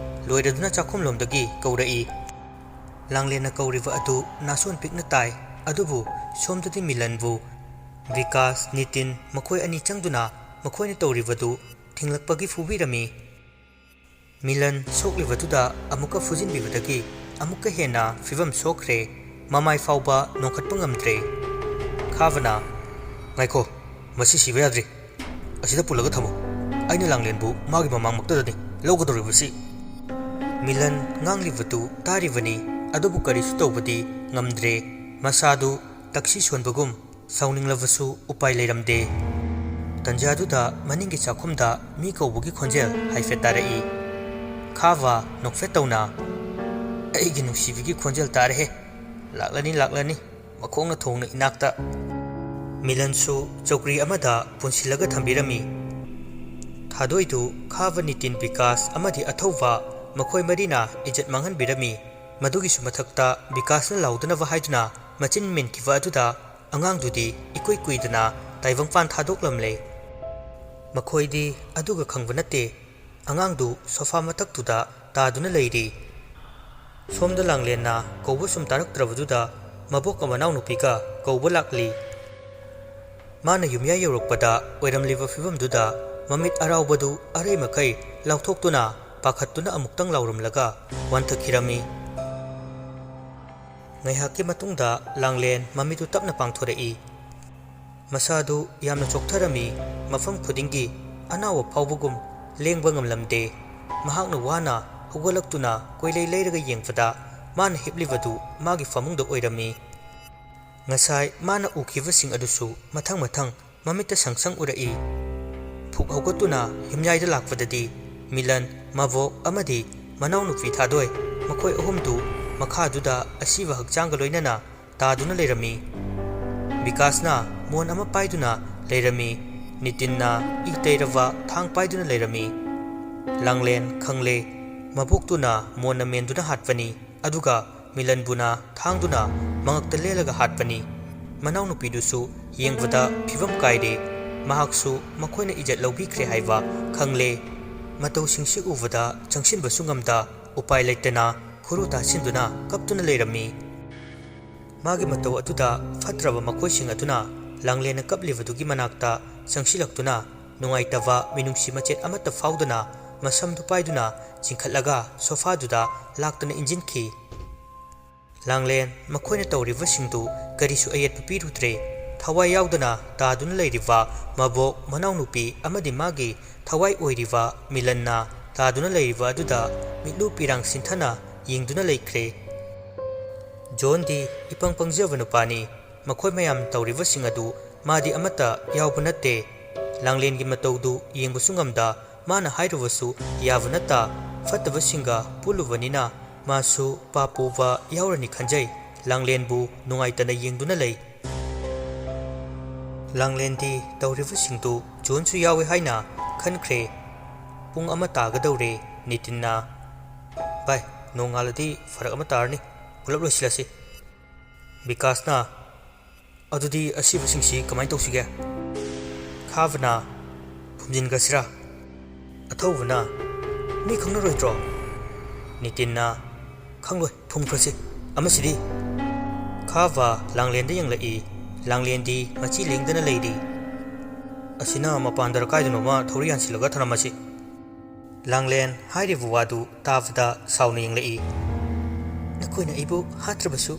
ꯂꯣꯏꯔꯗꯨꯅ ꯆꯥꯛꯈꯨꯝꯂꯣꯝꯗꯒꯤ ꯀꯧꯔꯛꯏ꯫ ꯂꯥꯡꯂꯦꯟꯅ ꯀꯧꯔꯤꯕ ꯑꯗꯨ ꯅꯥꯁꯣꯟ ꯄꯤꯛꯅ ꯇꯥꯏ, ꯑꯗꯨꯕꯨ ꯁꯣꯝꯗꯗꯤ ꯃꯤꯂꯟꯕꯨ ꯕꯤꯀꯥꯁ, ꯅꯤꯇꯤꯟ ꯃꯈꯣꯏ ꯑꯅꯤ ꯆꯪꯗꯨꯅ ꯃꯈꯣꯏꯅ ꯇꯧꯔꯤꯕꯗꯨ ꯊꯤꯡꯂꯛꯄꯒꯤ ꯐꯨꯕꯤꯔꯝꯃꯤ꯫ ꯃꯤꯂꯟ ꯁꯣꯛꯂꯤꯕꯗꯨꯗ ꯑꯃꯨꯛꯀ ꯐꯨꯖꯤꯟꯕꯤꯕꯗꯒꯤ ꯑꯃꯨꯛꯀ ꯍꯦꯟꯅ ꯐꯤꯕꯝ ꯁꯣꯛꯈ꯭ꯔꯦ꯫ ꯃꯃꯥꯏ ꯐꯥꯎꯕ ꯅꯣꯡꯈꯠꯄ ꯉꯝꯗ꯭ꯔꯦ꯫ ꯈꯥꯕꯅ, "ꯉꯥꯏꯈꯣ, ꯃꯁꯤ ꯁꯤꯕ ꯌꯥꯗ꯭ꯔꯤ꯫ ꯑꯁꯤꯗ ꯄꯨꯜꯂꯒ ꯊꯝꯃꯨ꯫ ꯑꯩꯅ ꯂꯥꯡꯂꯦꯟꯕꯨ ꯃꯥꯒꯤ ꯃꯃꯥꯡꯃꯛꯇꯗꯅꯤ ꯂꯧꯒꯗꯧꯔꯤꯕꯁꯤ꯫" ꯃꯤꯂꯟ ꯉꯥꯡꯂꯤꯕꯗꯨ ꯇꯥꯔꯤꯕꯅꯤ, ꯑꯗꯨꯕꯨ ꯀꯔꯤꯁꯨ ꯇꯧꯕꯗꯤ ꯉꯝꯗ꯭ꯔꯦ꯫ ꯃꯁꯥꯗꯨ ꯇꯛꯁꯤ ꯁꯣꯟꯕꯒꯨꯝ ꯁꯥꯎꯅꯤꯡꯂꯕꯁꯨ ꯎꯄꯥꯏ ꯂꯩꯔꯝꯗꯦ꯫ ꯇꯟꯖꯥꯗꯨꯗ ꯃꯅꯤꯡꯒꯤ ꯆꯥꯛꯈꯨꯝꯗ ꯃꯤ ꯀꯧꯕꯒꯤ ꯈꯣꯟꯖꯦꯜ ꯍꯥꯏꯐꯦꯠ ꯇꯥꯔꯛꯏ꯫ ꯈꯥꯕ ꯅꯣꯛꯐꯦꯠ ꯇꯧꯅ, "ꯑꯩꯒꯤ ꯅꯨꯡꯁꯤꯕꯤꯒꯤ ꯈꯣꯟꯖꯦꯜ ꯇꯥꯔꯦꯍꯦ꯫ ꯂꯥꯛꯂꯅꯤ, ꯂꯥꯛꯂꯅꯤ, ꯃꯈꯣꯡꯅ ꯊꯣꯡꯅ ꯏꯅꯥꯛꯇ꯫" ꯃꯤꯂꯟꯁꯨ ꯆꯧꯀ꯭ꯔꯤ ꯑꯃꯗ ꯄꯨꯟꯁꯤꯜꯂꯒ ꯊꯝꯕꯤꯔꯝꯃꯤ꯫ ꯊꯥꯗꯣꯏꯗꯨ ꯈꯥꯕ, ꯅꯤꯇꯤꯟ, ꯕꯤꯀꯥꯁ ꯑꯃꯗꯤ ꯑꯊꯧꯕ, ꯃꯈꯣꯏ ꯃꯔꯤꯅ ꯏꯖꯠ ꯃꯥꯡꯍꯟꯕꯤꯔꯝꯃꯤ꯫ ꯃꯗꯨꯒꯤꯁꯨ ꯃꯊꯛꯇ ꯕꯤꯀꯥꯁꯅ ꯂꯥꯎꯗꯅꯕ ꯍꯥꯏꯗꯨꯅ ꯃꯆꯤꯟ ꯃꯦꯟꯈꯤꯕ ꯑꯗꯨꯗ ꯑꯉꯥꯡꯗꯨꯗꯤ ꯏꯀꯨꯏ ꯀꯨꯏꯗꯅ ꯇꯥꯏꯕꯪꯄꯥꯟ ꯊꯥꯗꯣꯛꯂꯝꯂꯦ꯫ ꯃꯈꯣꯏꯗꯤ ꯑꯗꯨꯒ ꯈꯪꯕ ꯅꯠꯇꯦ꯫ ꯑꯉꯥꯡꯗꯨ ꯁꯣꯐꯥ ꯃꯊꯛꯇꯨꯗ ꯇꯥꯗꯨꯅ ꯂꯩꯔꯤ꯫ ꯁꯣꯝꯗ ꯂꯥꯡꯂꯦꯟꯅ ꯀꯧꯕ ꯁꯨꯝ ꯇꯥꯔꯛꯇ꯭ꯔꯕꯗꯨꯗ ꯃꯕꯣꯛꯀ ꯃꯅꯥꯎꯅꯨꯄꯤꯒ ꯀꯧꯕ ꯂꯥꯛꯂꯤ꯫ ꯃꯥꯅ ꯌꯨꯝꯌꯥꯏ ꯌꯧꯔꯛꯄꯗ ꯑꯣꯏꯔꯝꯂꯤꯕ ꯐꯤꯕꯝꯗꯨꯗ ꯃꯃꯤꯠ ꯑꯔꯥꯎꯕꯗꯨ ꯑꯔꯩ ꯃꯈꯩ ꯂꯥꯎꯊꯣꯛꯇꯨꯅ ꯄꯥꯈꯠꯇꯨꯅ ꯑꯃꯨꯛꯇꯪ ꯂꯥꯎꯔꯝꯂꯒ ꯋꯥꯟꯊꯈꯤꯔꯝꯃꯤ꯫ ꯉꯥꯏꯍꯥꯛꯀꯤ ꯃꯇꯨꯡꯗ ꯂꯥꯡꯂꯦꯟ ꯃꯃꯤꯠꯇꯨ ꯇꯞꯅ ꯄꯥꯡꯊꯣꯔꯛꯏ꯫ ꯃꯁꯥꯗꯨ ꯌꯥꯝꯅ ꯆꯣꯛꯊꯔꯝꯃꯤ꯫ ꯃꯐꯝ ꯈꯨꯗꯤꯡꯒꯤ ꯑꯅꯥꯕ ꯐꯥꯎꯕꯒꯨꯝ ꯂꯦꯡꯕ ꯉꯝꯂꯝꯗꯦ꯫ ꯃꯍꯥꯛꯅ ꯋꯥꯅ ꯍꯧꯒꯠꯂꯛꯇꯨꯅ ꯀꯣꯏꯂꯩ ꯂꯩꯔꯒ ꯌꯦꯡꯕꯗ ꯃꯥꯅ ꯍꯤꯞꯂꯤꯕꯗꯨ ꯃꯥꯒꯤ ꯐꯃꯨꯡꯗ ꯑꯣꯏꯔꯝꯃꯤ꯫ ꯉꯁꯥꯏ ꯃꯥꯅ ꯎꯈꯤꯕꯁꯤꯡ ꯑꯗꯨꯁꯨ ꯃꯊꯪ ꯃꯊꯪ ꯃꯃꯤꯠꯇ ꯁꯪ ꯁꯪ ꯎꯔꯛꯏ꯫ ꯐꯨꯛ ꯍꯧꯒꯠꯇꯨꯅ ꯌꯨꯝꯌꯥꯏꯗ ꯂꯥꯛꯄꯗꯗꯤ ꯃꯤꯂꯟ, ꯃꯕꯣꯛ ꯑꯃꯗꯤ ꯃꯅꯥꯎꯅꯨꯄꯤ ꯊꯥꯗꯣꯏ, ꯃꯈꯣꯏ ꯑꯍꯨꯝꯗꯨ ꯃꯈꯥꯗꯨꯗ ꯑꯁꯤꯕ ꯍꯛꯆꯥꯡꯒ ꯂꯣꯏꯅꯅ ꯇꯥꯗꯨꯅ ꯂꯩꯔꯝꯃꯤ꯫ ꯕꯤꯀꯥꯁꯅ ꯃꯣꯟ ꯑꯃ ꯄꯥꯏꯗꯨꯅ ꯂꯩꯔꯝꯃꯤ꯫ ꯅꯤꯇꯤꯟꯅ ꯏ ꯇꯩꯔꯕ ꯊꯥꯡ ꯄꯥꯏꯗꯨꯅ ꯂꯩꯔꯝꯃꯤ꯫ ꯂꯥꯡꯂꯦꯟ ꯈꯪꯂꯦ꯫ ꯃꯕꯣꯛꯇꯨꯅ ꯃꯣꯟꯅ ꯃꯦꯟꯗꯨꯅ ꯍꯥꯠꯄꯅꯤ꯫ ꯑꯗꯨꯒ ꯃꯤꯂꯟꯕꯨꯅ ꯊꯥꯡꯗꯨꯅ ꯃꯉꯛꯇ ꯂꯦꯜꯂꯒ ꯍꯥꯠꯄꯅꯤ꯫ ꯃꯅꯥꯎꯅꯨꯄꯤꯗꯨꯁꯨ ꯌꯦꯡꯕꯗ ꯐꯤꯕꯝ ꯀꯥꯏꯔꯦ꯫ ꯃꯍꯥꯛꯁꯨ ꯃꯈꯣꯏꯅ ꯏꯖꯠ ꯂꯧꯕꯤꯈ꯭ꯔꯦ ꯍꯥꯏꯕ ꯈꯪꯂꯦ꯫ ꯃꯇꯧꯁꯤꯡꯁꯤ ꯎꯕꯗ ꯆꯪꯁꯤꯟꯕꯁꯨ ꯉꯝꯗ, ꯎꯄꯥꯏ ꯂꯩꯇꯅ ꯈꯨꯔꯨ ꯇꯥꯁꯤꯟꯗꯨꯅ ꯀꯞꯇꯨꯅ ꯂꯩꯔꯝꯃꯤ꯫ ꯃꯥꯒꯤ ꯃꯇꯧ ꯑꯗꯨꯗ ꯐꯠꯇ꯭ꯔꯕ ꯃꯈꯣꯏꯁꯤꯡ ꯑꯗꯨꯅ ꯂꯥꯡꯂꯦꯟꯅ ꯀꯞꯂꯤꯕꯗꯨꯒꯤ ꯃꯅꯥꯛꯇ ꯆꯪꯁꯤꯜꯂꯛꯇꯨꯅ, ꯅꯨꯡꯉꯥꯏꯇꯕ ꯃꯤꯅꯨꯡꯁꯤ ꯃꯆꯦꯠ ꯑꯃꯠꯇ ꯐꯥꯎꯗꯅ, ꯃꯁꯝꯗꯨ ꯄꯥꯏꯗꯨꯅ ꯆꯤꯡꯈꯠꯂꯒ ꯁꯣꯐꯥꯗꯨꯗ ꯂꯥꯛꯇꯅ ꯏꯟꯖꯤꯟꯈꯤ꯫ ꯂꯥꯡꯂꯦꯟ ꯃꯈꯣꯏꯅ ꯇꯧꯔꯤꯕꯁꯤꯡꯗꯨ ꯀꯔꯤꯁꯨ ꯑꯌꯦꯠꯄ ꯄꯤꯔꯨꯗ꯭ꯔꯦ꯫ ꯊꯋꯥꯏ ꯌꯥꯎꯗꯅ ꯇꯥꯗꯨꯅ ꯂꯩꯔꯤꯕ ꯃꯕꯣꯛ ꯃꯅꯥꯎꯅꯨꯄꯤ ꯑꯃꯗꯤ ꯃꯥꯒꯤ ꯊꯋꯥꯏ ꯑꯣꯏꯔꯤꯕ ꯃꯤꯂꯟꯅ ꯇꯥꯗꯨꯅ ꯂꯩꯔꯤꯕ ꯑꯗꯨꯗ ꯃꯤꯠꯂꯨ ꯄꯤꯔꯥꯡ ꯁꯤꯟꯊꯅ ꯌꯦꯡꯗꯨꯅ ꯂꯩꯈ꯭ꯔꯦ꯫ ꯖꯣꯟꯗꯤ ꯏꯄꯪ ꯄꯪꯖꯕ ꯅꯨꯄꯥꯅꯤ꯫ ꯃꯈꯣꯏ ꯃꯌꯥꯝ ꯇꯧꯔꯤꯕꯁꯤꯡ ꯑꯗꯨ ꯃꯥꯗꯤ ꯑꯃꯠꯇ ꯌꯥꯎꯕ ꯅꯠꯇꯦ꯫ ꯂꯥꯡꯂꯦꯟꯒꯤ ꯃꯇꯧꯗꯨ ꯌꯦꯡꯕꯁꯨ ꯉꯝꯗ, ꯃꯥꯅ ꯍꯥꯏꯔꯨꯕꯁꯨ ꯌꯥꯕ ꯅꯠꯇ, ꯐꯠꯇꯕꯁꯤꯡꯒ ꯄꯨꯜꯂꯨꯕꯅꯤꯅ ꯃꯥꯁꯨ ꯄꯥꯞ ꯄꯨꯕ ꯌꯥꯎꯔꯅꯤ ꯈꯟꯖꯩ꯫ ꯂꯥꯡꯂꯦꯟꯕꯨ ꯅꯨꯡꯉꯥꯏꯇꯅ ꯌꯦꯡꯗꯨꯅ ꯂꯩ꯫ ꯂꯥꯡꯂꯦꯟꯗꯤ ꯇꯧꯔꯤꯕꯁꯤꯡꯗꯨ ꯖꯣꯟꯁꯨ ꯌꯥꯎꯏ ꯍꯥꯏꯅ ꯈꯟꯈ꯭ꯔꯦ꯫ ꯄꯨꯡ ꯑꯃ ꯇꯥꯒꯗꯧꯔꯦ꯫ ꯅꯤꯇꯤꯟꯅ, "ꯚꯥꯏ, ꯅꯣꯡꯉꯥꯜꯂꯗꯤ ꯐꯔꯛ ꯑꯃ ꯇꯥꯔꯅꯤ, ꯄꯨꯂꯞ ꯂꯣꯏꯁꯤꯜꯂꯁꯤ꯫" ꯕꯤꯀꯥꯁꯅ, "ꯑꯗꯨꯗꯤ ꯑꯁꯤꯕꯁꯤꯡꯁꯤ ꯀꯃꯥꯏꯅ ꯇꯧꯁꯤꯒꯦ?" ꯈꯥꯕꯅ, "ꯐꯨꯝꯖꯤꯟꯈ꯭ꯔꯁꯤꯔꯥ?" ꯑꯊꯧꯕꯅ, "ꯃꯤ ꯈꯪꯅꯔꯣꯏꯗ꯭ꯔꯣ?" ꯅꯤꯇꯤꯟꯅ, "ꯈꯪꯂꯣꯏ, ꯐꯨꯝꯈ꯭ꯔꯁꯤ꯫ ꯑꯃꯁꯤꯗꯤ?" ꯈꯥꯕ ꯂꯥꯡꯂꯦꯟꯗ ꯌꯦꯡꯂꯛꯏ꯫ ꯂꯥꯡꯂꯦꯟꯗꯤ ꯃꯆꯤ ꯂꯦꯡꯗꯅ ꯂꯩꯔꯤ꯫ "ꯑꯁꯤꯅ ꯃꯄꯥꯟꯗꯔ ꯀꯥꯏꯗꯅꯣꯃ ꯊꯧꯔꯤ ꯌꯥꯟꯁꯤꯜꯂꯒ ꯊꯅꯝꯃꯁꯤ꯫" ꯂꯥꯡꯂꯦꯟ ꯍꯥꯏꯔꯤꯕ ꯋꯥꯗꯨ ꯇꯥꯕꯗ ꯁꯥꯎꯅ ꯌꯦꯡꯂꯛꯏ꯫ "ꯅꯈꯣꯏꯅ ꯑꯩꯕꯨ ꯍꯥꯠꯇ꯭ꯔꯕꯁꯨ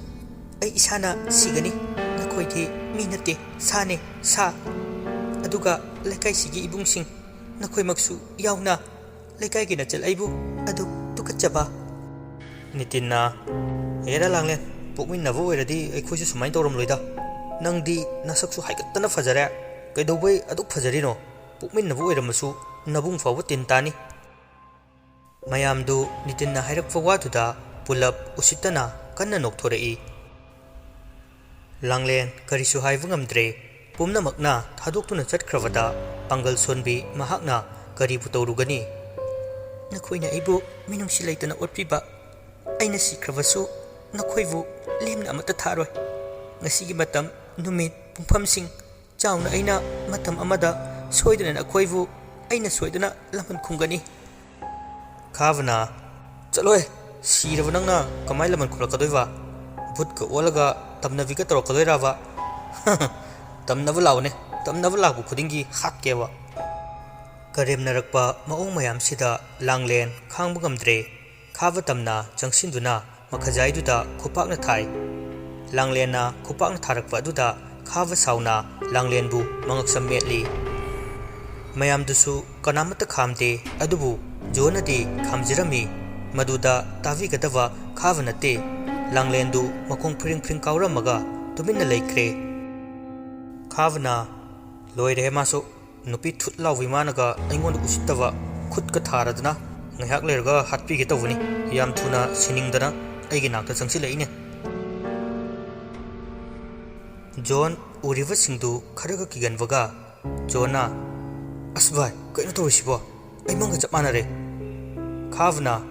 ꯑꯩ ꯏꯁꯥꯅ ꯁꯤꯒꯅꯤ꯫ ꯅꯈꯣꯏꯗꯤ ꯃꯤ ꯅꯠꯇꯦ, ꯁꯥꯅꯦ, ꯁꯥ꯫ ꯑꯗꯨꯒ ꯂꯩꯀꯥꯏꯁꯤꯒꯤ ꯏꯕꯨꯡꯁꯤꯡ, ꯅꯈꯣꯏꯃꯛꯁꯨ ꯌꯥꯎꯅ ꯂꯩꯀꯥꯏꯒꯤ ꯅꯆꯜ ꯑꯩꯕꯨ ꯑꯗꯨꯛ ꯇꯨꯀꯠꯆꯕ꯫" ꯅꯤꯇꯤꯟꯅ, "ꯍꯦꯔꯥ ꯂꯥꯡꯂꯦꯟ, ꯄꯣꯛꯃꯤꯟꯅꯕ ꯑꯣꯏꯔꯗꯤ ꯑꯩꯈꯣꯏꯁꯨ ꯁꯨꯃꯥꯏꯅ ꯇꯧꯔꯝꯂꯣꯏꯗ꯫ ꯅꯪꯗꯤ ꯅꯁꯛꯁꯨ ꯍꯥꯏꯒꯠꯇꯅ ꯐꯖꯔꯦ꯫ ꯀꯩꯗꯧꯕꯩ ꯑꯗꯨꯛ ꯐꯖꯔꯤꯅꯣ? ꯄꯣꯛꯃꯤꯟꯅꯕ ꯑꯣꯏꯔꯝꯃꯁꯨ ꯅꯕꯨꯡ ꯐꯥꯎꯕ ꯇꯤꯟ ꯇꯥꯅꯤ꯫" ꯃꯌꯥꯝꯗꯨ ꯅꯤꯇꯤꯟꯅ ꯍꯥꯏꯔꯛꯄ ꯋꯥꯗꯨꯗ ꯄꯨꯂꯞ ꯎꯁꯤꯠꯇꯅ ꯀꯟꯅ ꯅꯣꯛꯊꯣꯔꯛꯏ꯫ ꯂꯥꯡꯂꯦꯟ ꯀꯔꯤꯁꯨ ꯍꯥꯏꯕ ꯉꯝꯗ꯭ꯔꯦ꯫ ꯄꯨꯝꯅꯃꯛꯅ ꯊꯥꯗꯣꯛꯇꯨꯅ ꯆꯠꯈ꯭ꯔꯕꯗ ꯄꯥꯡꯒꯜ ꯁꯣꯟꯕꯤ ꯃꯍꯥꯛꯅ ꯀꯔꯤꯕꯨ ꯇꯧꯔꯨꯒꯅꯤ? "ꯅꯈꯣꯏꯅ ꯑꯩꯕꯨ ꯃꯤꯅꯨꯡꯁꯤ ꯂꯩꯇꯅ ꯑꯣꯠꯄꯤꯕ, ꯑꯩꯅ ꯁꯤꯈ꯭ꯔꯕꯁꯨ ꯅꯈꯣꯏꯕꯨ ꯂꯦꯝꯅ ꯑꯃꯠꯇ ꯊꯥꯔꯣꯏ꯫ ꯉꯁꯤꯒꯤ ꯃꯇꯝ, ꯅꯨꯃꯤꯠ, ꯄꯨꯡꯐꯝꯁꯤꯡ ꯆꯥꯎꯅ ꯑꯩꯅ ꯃꯇꯝ ꯑꯃꯗ ꯁꯣꯏꯗꯅ ꯅꯈꯣꯏꯕꯨ ꯑꯩꯅ ꯁꯣꯏꯗꯅ ꯂꯃꯟ ꯈꯨꯝꯒꯅꯤ꯫ ꯈꯥꯕꯅ, "ꯆꯠꯂꯣꯍꯦ, ꯁꯤꯔꯕ ꯅꯪꯅ ꯀꯃꯥꯏꯅ ꯂꯃꯟ ꯈꯨꯝꯂꯛꯀꯗꯣꯏꯕ? ꯚꯨꯠꯀ ꯑꯣꯜꯂꯒ ꯇꯝꯅꯕꯤꯒ ꯇꯧꯔꯛꯀꯗꯣꯏꯔꯕ?" "ꯇꯝꯅꯕ ꯂꯥꯛꯎꯅꯦ, ꯇꯝꯅꯕ ꯂꯥꯛꯄ ꯈꯨꯗꯤꯡꯒꯤ ꯍꯥꯠꯀꯦꯕ"꯫ ꯀꯔꯦꯝꯅꯔꯛꯄ ꯃꯑꯣꯡ ꯃꯌꯥꯝꯁꯤꯗ ꯂꯥꯡꯂꯦꯟ ꯈꯥꯡꯕ ꯉꯝꯗ꯭ꯔꯦ꯫ ꯈꯥꯕ ꯇꯝꯅ ꯆꯪꯁꯤꯟꯗꯨꯅ ꯃꯈꯖꯥꯏꯗꯨꯗ ꯈꯨꯄꯥꯛꯅ ꯊꯥꯏ꯫ ꯂꯥꯡꯂꯦꯟꯅ ꯈꯨꯄꯥꯛꯅ ꯊꯥꯔꯛꯄ ꯑꯗꯨꯗ ꯈꯥꯕ ꯁꯥꯎꯅ ꯂꯥꯡꯂꯦꯟꯕꯨ ꯃꯉꯛꯁꯝ ꯃꯦꯠꯂꯤ꯫ ꯃꯌꯥꯝꯗꯨꯁꯨ ꯀꯅꯥꯃꯠꯇ ꯈꯥꯝꯗꯦ, ꯑꯗꯨꯕꯨ ꯖꯣꯟꯅꯗꯤ ꯈꯥꯝꯖꯔꯝꯃꯤ꯫ ꯃꯗꯨꯗ ꯇꯥꯕꯤꯒꯗꯕ ꯈꯥꯕ ꯅꯠꯇꯦ꯫ ꯂꯥꯡꯂꯦꯟꯗꯨ ꯃꯈꯣꯡ ꯐ꯭ꯔꯤꯡ ꯐ꯭ꯔꯤꯡ ꯀꯥꯎꯔꯝꯃꯒ ꯇꯨꯃꯤꯟꯅ ꯂꯩꯈ꯭ꯔꯦ꯫ ꯈꯥꯕꯅ, "ꯂꯣꯏꯔꯦꯍꯦ ꯃꯥꯁꯨ꯫ ꯅꯨꯄꯤ ꯊꯨꯠ ꯂꯥꯎꯕꯤ ꯃꯥꯅꯒ ꯑꯩꯉꯣꯟꯗ ꯎꯁꯤꯠꯇꯕ, ꯈꯨꯠꯀ ꯊꯥꯔꯗꯅ꯫ ꯉꯥꯏꯍꯥꯛ ꯂꯩꯔꯒ ꯍꯥꯠꯄꯤꯒꯦ ꯇꯧꯕꯅꯤ꯫ ꯌꯥꯝ ꯊꯨꯅ ꯁꯤꯅꯤꯡꯗꯅ ꯑꯩꯒꯤ ꯅꯥꯛꯇ ꯆꯪꯁꯤꯜꯂꯛꯏꯅꯦ"꯫ ꯖꯣꯟ ꯎꯔꯤꯕꯁꯤꯡꯗꯨ ꯈꯔꯒ ꯀꯤꯒꯟꯕꯒ ꯖꯣꯟꯅ, "ꯑꯁ ꯚꯥꯏ, ꯀꯩꯅꯣ ꯇꯧꯔꯤꯁꯤꯕꯣ? ꯑꯩ ꯃꯪꯒ ꯆꯞ ꯃꯥꯟꯅꯔꯦ"꯫ ꯈꯥꯕꯅ,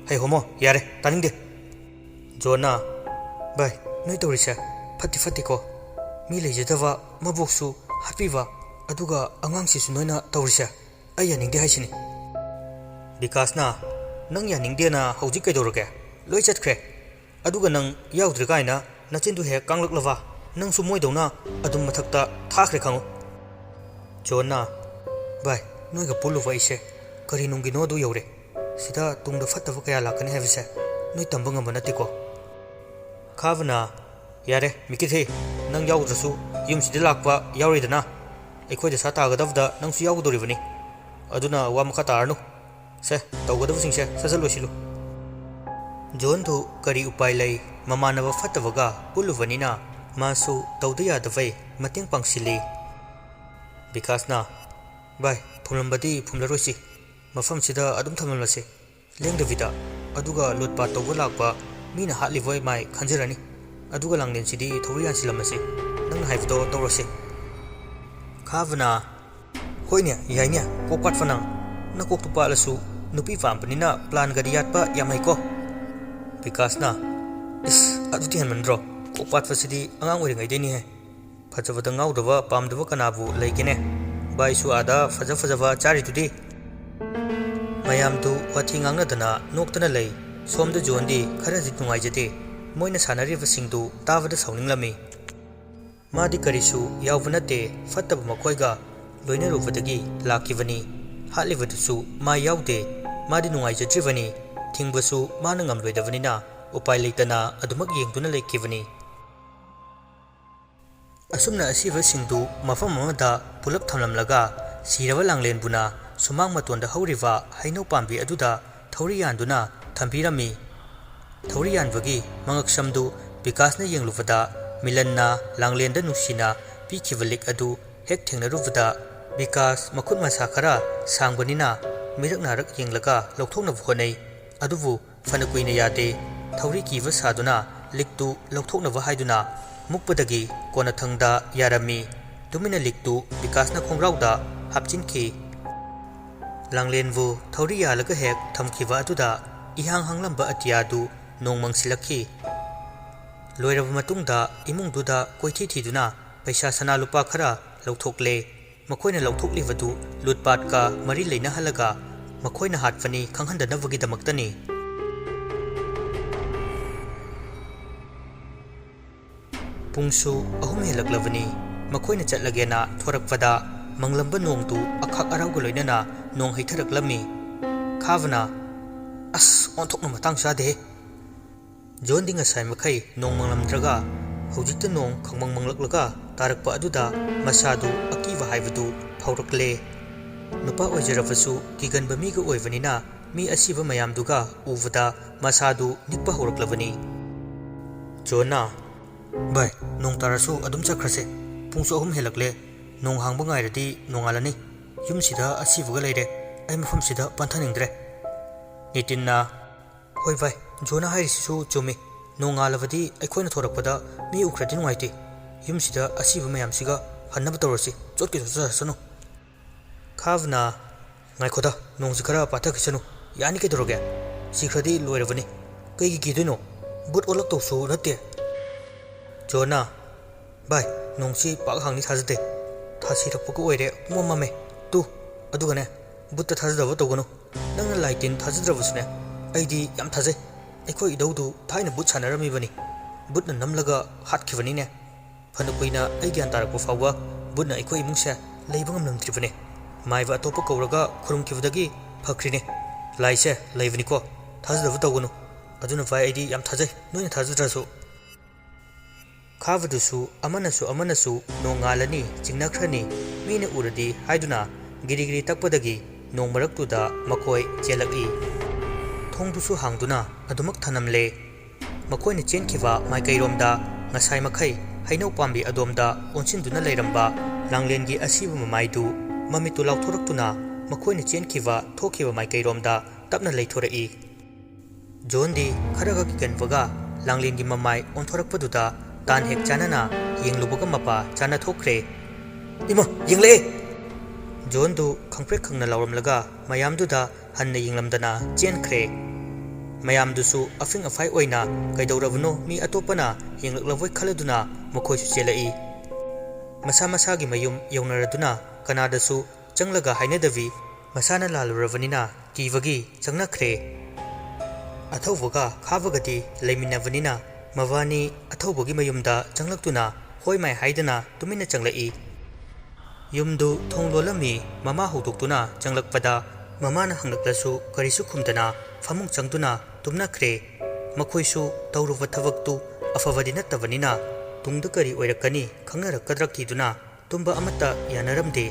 "ꯍꯩ ꯍꯣꯃꯣ, ꯌꯥꯔꯦ, ꯇꯥꯅꯤꯡꯗꯦ"꯫ ꯖꯣꯟꯅ, "ꯚꯥꯏ, ꯅꯣꯏ ꯇꯧꯔꯤꯁꯦ ꯐꯠꯇꯤ ꯐꯠꯇꯦꯀꯣ꯫ ꯃꯤ ꯂꯩꯖꯗꯕ, ꯃꯕꯣꯛꯁꯨ ꯍꯥꯠꯄꯤꯕ, ꯑꯗꯨꯒ ꯑꯉꯥꯡꯁꯤꯁꯨ ꯅꯣꯏꯅ ꯇꯧꯔꯤꯁꯦ꯫ ꯑꯩ ꯌꯥꯅꯤꯡꯗꯦ ꯍꯥꯏꯁꯤꯅꯤ"꯫ ꯕꯤꯀꯥꯁꯅ, "ꯅꯪ ꯌꯥꯅꯤꯡꯗꯦꯅ ꯍꯧꯖꯤꯛ ꯀꯩꯗꯧꯔꯒꯦ? ꯂꯣꯏ ꯆꯠꯈ꯭ꯔꯦ꯫ ꯑꯗꯨꯒ ꯅꯪ ꯌꯥꯎꯗ꯭ꯔꯦ ꯀꯥꯏꯅ ꯅꯆꯤꯟꯗꯨ ꯍꯦꯛ ꯀꯥꯡꯂꯛꯂꯕ? ꯅꯪꯁꯨ ꯃꯣꯏꯗꯧꯅ ꯑꯗꯨꯝ ꯃꯊꯛꯇ ꯊꯥꯈ꯭ꯔꯦ ꯈꯪꯉꯨ"꯫ ꯖꯣꯟꯅ, "ꯚꯥꯏ, ꯅꯣꯏꯒ ꯄꯨꯜꯂꯨꯕ ꯑꯩꯁꯦ ꯀꯔꯤ ꯅꯨꯡꯒꯤꯅꯣ ꯑꯗꯨ ꯌꯧꯔꯦ꯫ ꯁꯤꯗ ꯇꯨꯡꯗ ꯐꯠꯇꯕ ꯀꯌꯥ ꯂꯥꯛꯀꯅꯤ ꯍꯥꯏꯕꯁꯦ ꯅꯣꯏ ꯇꯝꯕ ꯉꯝꯕ ꯅꯠꯇꯦꯀꯣ"꯫ ꯈꯥꯕꯅ, "ꯌꯥꯔꯦ, ꯃꯤꯀꯤꯊꯤ, ꯅꯪ ꯌꯥꯎꯗ꯭ꯔꯁꯨ ꯌꯨꯝꯁꯤꯗ ꯂꯥꯛꯄ ꯌꯥꯎꯔꯤꯗꯅ꯫ ꯑꯩꯈꯣꯏ ꯗꯁꯥ ꯇꯥꯒꯗꯕꯗ ꯅꯪꯁꯨ ꯌꯥꯎꯒꯗꯧꯔꯤꯕꯅꯤ꯫ ꯑꯗꯨꯅ ꯋꯥ ꯃꯈꯥ ꯇꯥꯔꯅꯨ꯫ ꯁꯦ, ꯇꯧꯒꯗꯕꯁꯤꯡꯁꯦ ꯁꯠ ꯁꯠ ꯂꯣꯏꯁꯤꯜꯂꯨ"꯫ ꯖꯣꯟꯗꯨ ꯀꯔꯤ ꯎꯄꯥꯏ ꯂꯩ? ꯃꯃꯥꯟꯅꯕ ꯐꯠꯇꯕꯒ ꯄꯨꯜꯂꯨꯕꯅꯤꯅ ꯃꯥꯁꯨ ꯇꯧꯗ ꯌꯥꯗꯕꯩ ꯃꯇꯦꯡ ꯄꯥꯡꯁꯤꯜꯂꯤ꯫ ꯕꯤꯀꯥꯁꯅ, "ꯚꯥꯏ, ꯐꯨꯝꯂꯝꯕꯗꯤ ꯐꯨꯝꯂꯔꯣꯏꯁꯤ, ꯃꯐꯝꯁꯤꯗ ꯑꯗꯨꯝ ꯊꯝꯂꯝꯂꯁꯤ, ꯂꯦꯡꯗꯕꯤꯗ꯫ ꯑꯗꯨꯒ ꯂꯨꯠꯄꯥꯠ ꯇꯧꯕ ꯂꯥꯛꯄ ꯃꯤꯅ ꯍꯥꯠꯂꯤꯕ ꯃꯥꯏ ꯈꯟꯖꯔꯅꯤ꯫ ꯑꯗꯨꯒ ꯂꯥꯡꯂꯦꯟꯁꯤꯗꯤ ꯊꯧꯔꯤ ꯌꯥꯟꯁꯤꯜꯂꯝꯃꯁꯤ꯫ ꯅꯪꯅ ꯍꯥꯏꯕꯗꯣ ꯇꯧꯔꯁꯤ"꯫ ꯈꯥꯕꯅ, "ꯍꯣꯏꯅꯦ, ꯌꯥꯏꯅꯦ, ꯀꯣꯛ ꯄꯥꯠꯄ ꯅꯪ꯫ ꯅꯀꯣꯛꯇꯨ ꯄꯥꯠꯂꯁꯨ ꯅꯨꯄꯤ ꯄꯥꯝꯕꯅꯤꯅ ꯄ꯭ꯂꯥꯟꯒꯗꯤ ꯌꯥꯠꯄ ꯌꯥꯝ ꯍꯩꯀꯣ"꯫ ꯕꯤꯀꯥꯁꯅ, "ꯏꯁ, ꯑꯗꯨꯗꯤ ꯍꯦꯟꯃꯟꯗ꯭ꯔꯣ? ꯀꯣꯛ ꯄꯥꯠꯄꯁꯤꯗꯤ ꯑꯉꯥꯡ ꯑꯣꯏꯔꯤꯉꯩꯗꯩꯅꯤꯍꯦ꯫ ꯐꯖꯕꯗ ꯉꯥꯎꯗꯕ, ꯄꯥꯝꯗꯕ ꯀꯅꯥꯕꯨ ꯂꯩꯒꯦꯅꯦ? ꯚꯥꯏꯁꯨ ꯑꯥꯗ ꯐꯖ ꯐꯖꯕ ꯆꯥꯔꯤꯗꯨꯗꯤ꯫ ꯃꯌꯥꯝꯗꯨ ꯋꯥꯊꯤ ꯉꯥꯡꯅꯗꯅ ꯅꯣꯛꯇꯅ ꯂꯩ꯫ ꯁꯣꯝꯗ ꯖꯣꯟꯗꯤ ꯈꯔꯗꯤ ꯅꯨꯡꯉꯥꯏꯖꯗꯦ꯫ ꯃꯣꯏꯅ ꯁꯥꯟꯅꯔꯤꯕꯁꯤꯡꯗꯨ ꯇꯥꯕꯗ ꯁꯥꯎꯅꯤꯡꯂꯝꯃꯤ꯫ ꯃꯥꯗꯤ ꯀꯔꯤꯁꯨ ꯌꯥꯎꯕ ꯅꯠꯇꯦ, ꯐꯠꯇꯕ ꯃꯈꯣꯏꯒ ꯂꯣꯏꯅꯔꯨꯕꯗꯒꯤ ꯂꯥꯛꯈꯤꯕꯅꯤ꯫ ꯍꯥꯠꯂꯤꯕꯗꯨꯁꯨ ꯃꯥ ꯌꯥꯎꯗꯦ꯫ ꯃꯥꯗꯤ ꯅꯨꯡꯉꯥꯏꯖꯗ꯭ꯔꯤꯕꯅꯤ꯫ ꯊꯤꯡꯕꯁꯨ ꯃꯥꯅ ꯉꯝꯂꯣꯏꯗꯕꯅꯤꯅ ꯎꯄꯥꯏ ꯂꯩꯇꯅ ꯑꯗꯨꯃꯛ ꯌꯦꯡꯗꯨꯅ ꯂꯩꯈꯤꯕꯅꯤ꯫ ꯑꯁꯨꯝꯅ ꯑꯁꯤꯕꯁꯤꯡꯗꯨ ꯃꯐꯝ ꯑꯃꯗ ꯄꯨꯂꯞ ꯊꯝꯂꯝꯂꯒ ꯁꯤꯔꯕ ꯂꯥꯡꯂꯦꯟꯕꯨꯅ ꯁꯨꯃꯥꯡ ꯃꯇꯣꯟꯗ ꯍꯧꯔꯤꯕ ꯍꯩꯅꯧ ꯄꯥꯝꯕꯤ ꯑꯗꯨꯗ ꯊꯧꯔꯤ ꯌꯥꯟꯗꯨꯅ ꯊꯝꯕꯤꯔꯝꯃꯤ꯫ ꯊꯧꯔꯤ ꯌꯥꯟꯕꯒꯤ ꯃꯉꯛꯁꯝꯗꯨ ꯕꯤꯀꯥꯁꯅ ꯌꯦꯡꯂꯨꯕꯗ ꯃꯤꯂꯟꯅ ꯂꯥꯡꯂꯦꯟꯗ ꯅꯨꯡꯁꯤꯅ ꯄꯤꯈꯤꯕ ꯂꯤꯛ ꯑꯗꯨ ꯍꯦꯛ ꯊꯦꯡꯅꯔꯨꯕꯗ ꯕꯤꯀꯥꯁ ꯃꯈꯨꯠ ꯃꯁꯥ ꯈꯔ ꯁꯥꯡꯕꯅꯤꯅ ꯃꯤꯔꯛ ꯅꯥꯔꯛ ꯌꯦꯡꯂꯒ ꯂꯧꯊꯣꯛꯅꯕ ꯍꯣꯠꯅꯩ꯫ ꯑꯗꯨꯕꯨ ꯐꯅ ꯀꯨꯏꯅ ꯌꯥꯗꯦ꯫ ꯊꯧꯔꯤ ꯀꯤꯕ ꯁꯥꯗꯨꯅ ꯂꯤꯛꯇꯨ ꯂꯧꯊꯣꯛꯅꯕ ꯍꯥꯏꯗꯨꯅ ꯃꯨꯛꯄꯗꯒꯤ ꯀꯣꯟꯅꯊꯪꯗ ꯌꯥꯔꯝꯃꯤ꯫ ꯇꯨꯃꯤꯟꯅ ꯂꯤꯛꯇꯨ ꯕꯤꯀꯥꯁꯅ ꯈꯣꯡꯒ꯭ꯔꯥꯎꯗ ꯍꯥꯞꯆꯤꯟꯈꯤ꯫ ꯂꯥꯡꯂꯦꯟꯕꯨ ꯊꯧꯔꯤ ꯌꯥꯜꯂꯒ ꯍꯦꯛ ꯊꯝꯈꯤꯕ ꯑꯗꯨꯗ ꯏꯍꯥꯡ ꯍꯥꯡꯂꯝꯕ ꯑꯇꯤꯌꯥꯗꯨ ꯅꯣꯡ ꯃꯪꯁꯤꯜꯂꯛꯈꯤ꯫ ꯂꯣꯏꯔꯕ ꯃꯇꯨꯡꯗ ꯏꯃꯨꯡꯗꯨꯗ ꯀꯣꯏꯊꯤ ꯊꯤꯗꯨꯅ ꯄꯩꯁꯥ ꯁꯅꯥ ꯂꯨꯄꯥ ꯈꯔ ꯂꯧꯊꯣꯛꯂꯦ꯫ ꯃꯈꯣꯏꯅ ꯂꯧꯊꯣꯛꯂꯤꯕꯗꯨ ꯂꯨꯠꯄꯥꯠꯀ ꯃꯔꯤ ꯂꯩꯅꯍꯜꯂꯒ ꯃꯈꯣꯏꯅ ꯍꯥꯠꯄꯅꯤ ꯈꯪꯍꯟꯗꯅꯕꯒꯤꯗꯃꯛꯇꯅꯤ꯫ ꯄꯨꯡꯁꯨ ꯑꯍꯨꯝ ꯍꯦꯜꯂꯛꯂꯕꯅꯤ꯫ ꯃꯈꯣꯏꯅ ꯆꯠꯂꯒꯦꯅ ꯊꯣꯔꯛꯄꯗ ꯃꯪꯂꯝꯕ ꯅꯣꯡꯗꯨ ꯑꯈꯥꯛ ꯑꯔꯥꯎꯒ ꯂꯣꯏꯅꯅ ꯅꯣꯡ ꯍꯩꯊꯔꯛꯂꯝꯃꯤ꯫ ꯈꯥꯕꯅ, "ꯑꯁ, ꯑꯣꯟꯊꯣꯛꯅ ꯃꯇꯥꯡ ꯆꯥꯗꯦꯍꯦ!" ꯖꯣꯟꯗꯤ ꯉꯁꯥꯏ ꯃꯈꯩ ꯅꯣꯡ ꯃꯪꯂꯝꯗ꯭ꯔꯒ ꯍꯧꯖꯤꯛꯇ ꯅꯣꯡ ꯈꯪꯃꯪ ꯃꯪꯂꯛꯂꯒ ꯇꯥꯔꯛꯄ ꯑꯗꯨꯗ ꯃꯁꯥꯗꯨ ꯑꯀꯤꯕ ꯍꯥꯏꯕꯗꯨ ꯐꯥꯎꯔꯛꯂꯦ꯫ ꯅꯨꯄꯥ ꯑꯣꯏꯖꯔꯕꯁꯨ ꯀꯤꯒꯟꯕ ꯃꯤꯒ ꯑꯣꯏꯕꯅꯤꯅ ꯃꯤ ꯑꯁꯤꯕ ꯃꯌꯥꯝꯗꯨꯒ ꯎꯕꯗ ꯃꯁꯥꯗꯨ ꯅꯤꯛꯄ ꯍꯧꯔꯛꯂꯕꯅꯤ꯫ ꯖꯣꯟꯅ, "ꯚꯥꯏ, ꯅꯣꯡ ꯇꯥꯔꯁꯨ ꯑꯗꯨꯝ ꯆꯠꯈ꯭ꯔꯁꯦ꯫ ꯄꯨꯡꯁꯨ ꯑꯍꯨꯝ ꯍꯦꯜꯂꯛꯂꯦ꯫ ꯅꯣꯡ ꯍꯥꯡꯕ ꯉꯥꯏꯔꯗꯤ ꯅꯣꯡꯉꯥꯜꯂꯅꯤ꯫ ꯌꯨꯝꯁꯤꯗ ꯑꯁꯤꯕꯒ ꯂꯩꯔꯦ꯫ ꯑꯩ ꯃꯐꯝꯁꯤꯗ ꯄꯟꯊꯅꯤꯡꯗ꯭ꯔꯦ꯫" ꯅꯤꯇꯤꯟꯅ, "ꯍꯣꯏ ꯚꯥꯏ, ꯖꯣꯟꯅ ꯍꯥꯏꯔꯤꯁꯤꯁꯨ ꯆꯨꯝꯃꯤ꯫ ꯅꯣꯡꯉꯥꯜꯂꯕꯗꯤ ꯑꯩꯈꯣꯏꯅ ꯊꯣꯔꯛꯄꯗ ꯃꯤ ꯎꯈ꯭ꯔꯗꯤ ꯅꯨꯡꯉꯥꯏꯇꯦ꯫ ꯌꯨꯝꯁꯤꯗ ꯑꯁꯤꯕ ꯃꯌꯥꯝꯁꯤꯒ ꯍꯟꯅꯕ ꯇꯧꯔꯁꯤ꯫ ꯆꯣꯠꯀꯦ ꯆꯣꯠꯆꯔꯁꯅꯨ꯫" ꯈꯥꯕꯅ, "ꯉꯥꯏꯈꯣꯗ, ꯅꯣꯡꯁꯤ ꯈꯔ ꯄꯥꯊꯈꯤꯁꯅꯨ꯫ ꯌꯥꯅꯤ, ꯀꯩꯗꯧꯔꯒꯦ? ꯁꯤꯈ꯭ꯔꯗꯤ ꯂꯣꯏꯔꯕꯅꯤ꯫ ꯀꯩꯒꯤ ꯀꯤꯗꯣꯏꯅꯣ? ꯕꯨꯠ ꯑꯣꯜꯂꯛꯇꯧꯁꯨ ꯅꯠꯇꯦ꯫" ꯖꯣꯟꯅ, "ꯚꯥꯏ, ꯅꯣꯡꯁꯤ ꯄꯥꯛ ꯍꯥꯡꯅꯤ ꯊꯥꯖꯗꯦ꯫ ꯊꯥꯁꯤꯔꯛꯄꯒ ꯑꯣꯏꯔꯦ, ꯄꯨꯝꯃꯝ ꯃꯝꯃꯦ꯫ ꯇꯨ, ꯑꯗꯨꯒꯅꯦ, ꯕꯨꯠꯇ ꯊꯥꯖꯗꯕ ꯇꯧꯒꯅꯨ꯫ ꯅꯪꯅ ꯂꯥꯏ ꯇꯤꯟ ꯊꯥꯖꯗ꯭ꯔꯕꯁꯨꯅꯦ, ꯑꯩꯗꯤ ꯌꯥꯝ ꯊꯥꯖꯩ꯫ ꯑꯩꯈꯣꯏ ꯏꯙꯧꯗꯨ ꯊꯥꯏꯅ ꯕꯨꯠ ꯁꯥꯟꯅꯔꯝꯃꯤꯕꯅꯤ꯫ ꯕꯨꯠꯅ ꯅꯝꯂꯒ ꯍꯥꯠꯈꯤꯕꯅꯤꯅꯦ꯫ ꯐꯅ ꯀꯨꯏꯅ ꯑꯩ ꯒ꯭ꯌꯥꯟ ꯇꯥꯔꯛꯄ ꯐꯥꯎꯕ ꯕꯨꯠꯅ ꯑꯩꯈꯣꯏ ꯏꯃꯨꯡꯁꯦ ꯂꯩꯕ ꯉꯝꯂꯝꯗ꯭ꯔꯤꯕꯅꯦ꯫ ꯃꯥꯏꯕ ꯑꯇꯣꯞꯄ ꯀꯧꯔꯒ ꯈꯨꯔꯨꯝꯈꯤꯕꯗꯒꯤ ꯐꯈ꯭ꯔꯤꯅꯦ꯫ ꯂꯥꯏꯁꯦ ꯂꯩꯕꯅꯤꯀꯣ, ꯊꯥꯖꯗꯕ ꯇꯧꯒꯅꯨ꯫ ꯑꯗꯨꯅ ꯚꯥꯏ, ꯑꯩꯗꯤ ꯌꯥꯝ ꯊꯥꯖꯩ, ꯅꯣꯏꯅ ꯊꯥꯖꯗ꯭ꯔꯁꯨ꯫ ꯈꯥꯕꯗꯨꯁꯨ ꯑꯃꯅꯁꯨ ꯑꯃꯅꯁꯨ ꯅꯣꯡꯉꯥꯜꯂꯅꯤ, ꯆꯤꯡꯅꯈ꯭ꯔꯅꯤ, ꯃꯤꯅ ꯎꯔꯗꯤ ꯍꯥꯏꯗꯨꯅ ꯒꯤꯔꯤ ꯒꯤꯔꯤ ꯇꯛꯄꯗꯒꯤ ꯅꯣꯡ ꯃꯔꯛꯇꯨꯗ ꯃꯈꯣꯏ ꯆꯦꯜꯂꯛꯏ꯫ ꯊꯣꯡꯗꯨꯁꯨ ꯍꯥꯡꯗꯨꯅ ꯑꯗꯨꯃꯛ ꯊꯅꯝꯂꯦ꯫ ꯃꯈꯣꯏꯅ ꯆꯦꯟꯈꯤꯕ ꯃꯥꯏꯀꯩꯔꯣꯝꯗ ꯉꯁꯥꯏ ꯃꯈꯩ ꯍꯩꯅꯧ ꯄꯥꯝꯕꯤ ꯑꯗꯣꯝꯗ ꯑꯣꯟꯁꯤꯟꯗꯨꯅ ꯂꯩꯔꯝꯕ ꯂꯥꯡꯂꯦꯟꯒꯤ ꯑꯁꯤꯕ ꯃꯃꯥꯏꯗꯨ ꯃꯃꯤꯠꯇꯨ ꯂꯥꯎꯊꯣꯔꯛꯇꯨꯅ ꯃꯈꯣꯏꯅ ꯆꯦꯟꯈꯤꯕ ꯊꯣꯛꯈꯤꯕ ꯃꯥꯏꯀꯩꯔꯣꯝꯗ ꯇꯞꯅ ꯂꯩꯊꯣꯔꯛꯏ꯫ ꯖꯣꯟꯗꯤ ꯈꯔꯒ ꯀꯤꯒꯟꯕꯒ ꯂꯥꯡꯂꯦꯟꯒꯤ ꯃꯃꯥꯏ ꯑꯣꯟꯊꯣꯔꯛꯄꯗꯨꯗ ꯇꯥꯟ ꯍꯦꯛ ꯆꯥꯅꯅ ꯌꯦꯡꯂꯨꯕꯒ ꯃꯄꯥ ꯆꯥꯅ ꯊꯣꯛꯈ꯭ꯔꯦ꯫ "ꯏꯃꯥ, ꯌꯦꯡꯂꯛꯑꯦ!" ꯖꯣꯟꯗꯨ ꯈꯪꯄ꯭ꯔꯦꯛ ꯈꯪꯅ ꯂꯥꯎꯔꯝꯂꯒ ꯃꯌꯥꯝꯗꯨꯗ ꯍꯟꯅ ꯌꯦꯡꯂꯝꯗꯅ ꯆꯦꯟꯈ꯭ꯔꯦ꯫ ꯃꯌꯥꯝꯗꯨꯁꯨ ꯑꯐꯤꯡ ꯑꯐꯥꯏ ꯑꯣꯏꯅ ꯀꯩꯗꯧꯔꯕꯅꯣ, ꯃꯤ ꯑꯇꯣꯞꯄꯅ ꯌꯦꯡꯂꯛꯂꯕꯣꯏ ꯈꯜꯂꯗꯨꯅ ꯃꯈꯣꯏꯁꯨ ꯆꯦꯜꯂꯛꯏ꯫ ꯃꯁꯥ ꯃꯁꯥꯒꯤ ꯃꯌꯨꯝ ꯌꯧꯅꯔꯗꯨꯅ ꯀꯅꯥꯗꯁꯨ ꯆꯪꯂꯒ ꯍꯥꯏꯅꯗꯕꯤ, ꯃꯁꯥꯅ ꯂꯥꯜꯂꯨꯔꯕꯅꯤꯅ ꯀꯤꯕꯒꯤ ꯆꯪꯅꯈ꯭ꯔꯦ꯫ ꯑꯊꯧꯕꯒ ꯈꯥꯕꯒꯗꯤ ꯂꯩꯃꯤꯟꯅꯕꯅꯤꯅ ꯃꯕꯥꯅꯤ ꯑꯊꯧꯕꯒꯤ ꯃꯌꯨꯝꯗ ꯆꯪꯂꯛꯇꯨꯅ ꯍꯣꯏ ꯃꯥꯏ ꯍꯥꯏꯗꯅ ꯇꯨꯃꯤꯟꯅ ꯆꯪꯂꯛꯏ꯫ ꯌꯨꯝꯗꯨ ꯊꯣꯡ ꯂꯣꯜꯂꯝꯃꯤ꯫ ꯃꯃꯥ ꯍꯧꯗꯣꯛꯇꯨꯅ ꯆꯪꯂꯛꯄꯗ ꯃꯃꯥꯅ ꯍꯪꯂꯛꯂꯁꯨ ꯀꯔꯤꯁꯨ ꯈꯨꯝꯗꯅ ꯐꯃꯨꯡ ꯆꯪꯗꯨꯅ ꯇꯨꯝꯅꯈ꯭ꯔꯦ꯫ ꯃꯈꯣꯏꯁꯨ ꯇꯧꯔꯨꯕ ꯊꯕꯛꯇꯨ ꯑꯐꯕꯗꯤ ꯅꯠꯇꯕꯅꯤꯅ ꯇꯨꯡꯗ ꯀꯔꯤ ꯑꯣꯏꯔꯛꯀꯅꯤ ꯈꯪꯅꯔꯛꯀꯗ꯭ꯔꯥ ꯀꯤꯗꯨꯅ ꯇꯨꯝꯕ ꯑꯃꯠꯇ ꯌꯥꯅꯔꯝꯗꯦ꯫